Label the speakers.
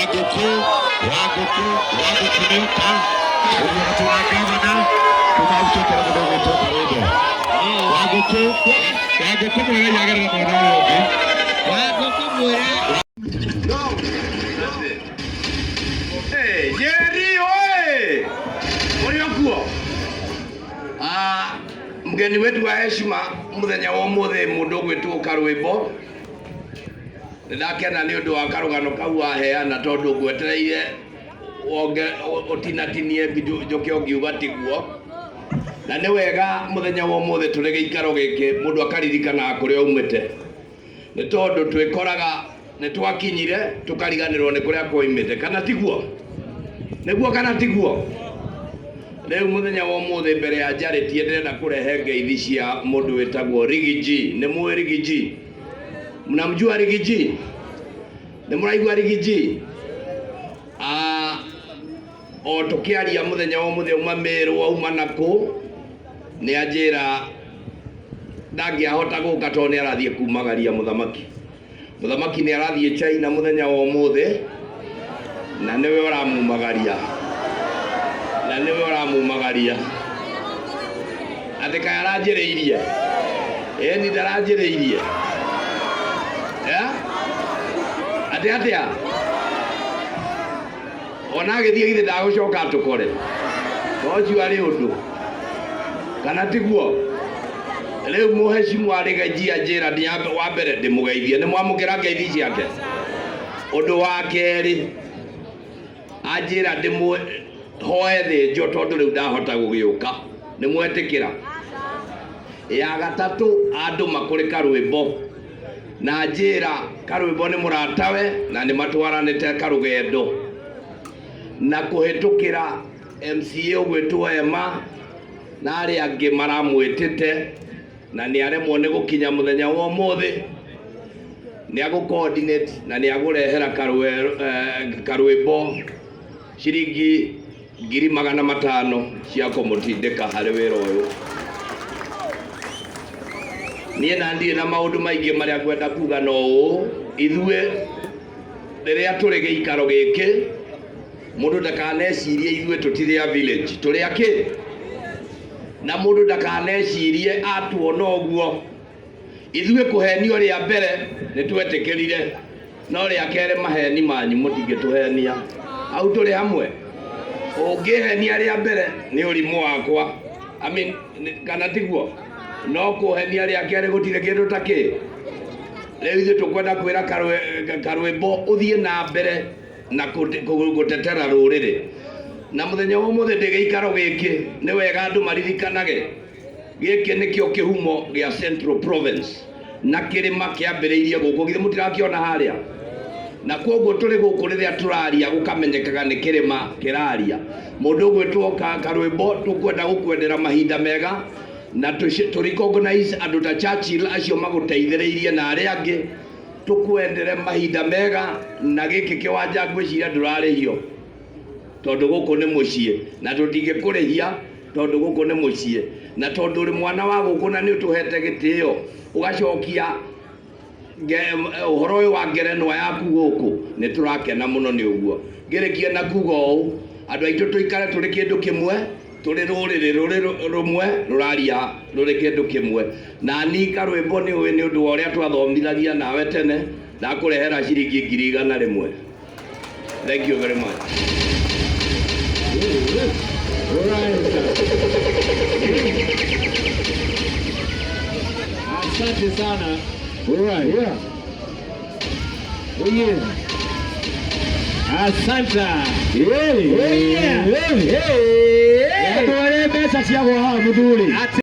Speaker 1: Wangũkũ, Wangũkũ, Wangũkũ nĩ ũka ũguo tuna gavana tũmahutĩte na mũndũ ũgwĩtwo Karwĩmbo. Wangũkũ, Wangũkũ mwĩre yagerera mwena ũyũ ũngĩ.
Speaker 2: Wangũkũ mwĩre.
Speaker 3: Hey, Jerry oe! Ũrĩ okuo? Ah, mgeni wetu wa heshima muthenya wa umuthi mundu ugwitwo Karwimbo. Nĩndakena nĩ ũndũ wa karũgano kau waheana tondũ ngwetereire wonge ũtinatinie njũke ũngiuga tiguo. Na nĩ wega mũthenya wa ũmũthĩ tũrĩ gĩikaro gĩkĩ mũndũ akaririkanaga kũrĩa aumĩte. Nĩ tondũ twĩkoraga nĩ twakinyire tũkariganĩrwo nĩ kũrĩa twoimĩte, kana tiguo? Nĩguo kana tiguo? Rĩu mũthenya wa ũmũthĩ mbere ya njarĩtie ndĩrenda kũrehe ngeithi cia mũndũ wĩtagwo Riggy G. Nĩ mũĩ Riggy G? Mnamjua Riggy G? Nĩ mũraigua Riggy G? Ah, o tũkĩaria mũthenya wa ũmũthĩ auma Meru auma nakũ nĩ anjĩra ndangĩahota gũka tondũ nĩ arathiĩ kumagaria mũthamaki. Mũthamaki nĩ arathiĩ China mũthenya wa ũmũthĩ na nĩwe ũramumagaria, na nĩwe ũramumagaria. Atĩ kaĩ aranjĩrĩirie? Ĩni ndaranjĩrĩirie. Eh? Atĩ atĩa? Ona agĩthiĩ githĩ ndagũcoka atũkore? To ũcio arĩ ũndũ. Kana tiguo? Rĩu mũhecimu arĩ njĩra nĩ wa mbere ndĩmũgeithie. Nĩ mwamũkĩra ngeithi ciake? Ũndũ wa kerĩ, anjĩra ndĩmũhoe thĩnjo tondũ rĩu ndahota gũgĩũka. Nĩ mwetĩkĩra? Ya gatatũ, andũma kũrĩ karwĩmbo. Na njĩra karwĩmbo nĩ mũratawe na nĩ matwaranĩte karũgendo. Na kũhĩtũkĩra MCA ũgwĩtwo Emma na arĩa angĩ maramwĩtĩte na nĩ aremwo nĩ gũkinya mũthenya wa ũmũthĩ. Nĩ agũ coordinate na nĩ agũrehera karwĩmbo ciringi 500,000 cia kũmũtindĩka harĩ wĩra ũyũ. Niĩ na ndirĩ na maũndũ maingĩ marĩa ngwenda kuga no ũũ, ithuĩ rĩrĩa tũrĩ gĩikaro gĩkĩ mũndũ ndakanecirie ithuĩ tũtirĩ a village, tũrĩ a kĩ? Na mũndũ ndakanecirie atuona ũguo. Ithuĩ kũhenio rĩa mbere nĩ twetĩkĩrire, no rĩa kerĩ maheni manyu mũtingĩtũhenia. Hau tũrĩ hamwe? Ũngĩhenia rĩa mbere nĩ ũrimũ wakwa. I mean, kana tiguo? No kũhenia rĩa kerĩ gũtirĩ kĩndũ ta kĩ. Rĩu ithuĩ tũkwenda kwĩra karwĩmbo ũthiĩ na mbere na gũtetera rũrĩrĩ. Na mũthenya wa ũmũthĩ ndĩ gĩikaro gĩkĩ nĩ wega andũ maririkanage gĩkĩ nĩkĩo kĩhumo gĩa Central Province na kĩrĩma kĩambĩrĩirie gũkũ, githĩ mũtirakĩona harĩa? Na koguo tũrĩ gũkũ rĩrĩa tũraria gũkamenyekaga nĩ kĩrĩma kĩraria. Mũndũ ũgwĩtwo Karwĩmbo tũkwenda gũkwendera mahinda mega na tũ recognize andũ ta Churchill acio magũteithĩrĩirie na arĩa angĩ, tũkwendere mahinda mega na gĩkĩ kĩwanja ngwĩciria ndũrarĩhio tondũ gũkũ nĩ mũciĩ na tũtingĩkũrĩhia tondũ gũkũ nĩ mũciĩ na tondũ ũrĩ mwana wa gũkũ na nĩ ũtũhete gĩtĩo ũgacokia ũhoro ũyũ wa ngerenwa yaku gũkũ nĩ tũrakena mũno nĩ ũguo. Ngĩrĩkia na kuga ũũ, andũ aitũ tũikare tũrĩ kĩndũ kĩmwe, tũrĩ rũrĩrĩ rũrĩ rũmwe rũraria rũrĩ kĩndũ kĩmwe. Na ni karwĩmbo nĩ ũĩ nĩ ũndũ wa ũrĩa twathomithagia nawe tene, ndakũrehera ciringi 100,000. Thank you very much.
Speaker 2: Asante sana.
Speaker 1: All right.
Speaker 2: Yeah. Oh yeah. Asante.
Speaker 1: Hey.
Speaker 2: Oh yeah.
Speaker 1: Hey.
Speaker 2: Hey.
Speaker 1: Andũ arĩa mbeca cia gwa haha mũthuri.
Speaker 2: Ati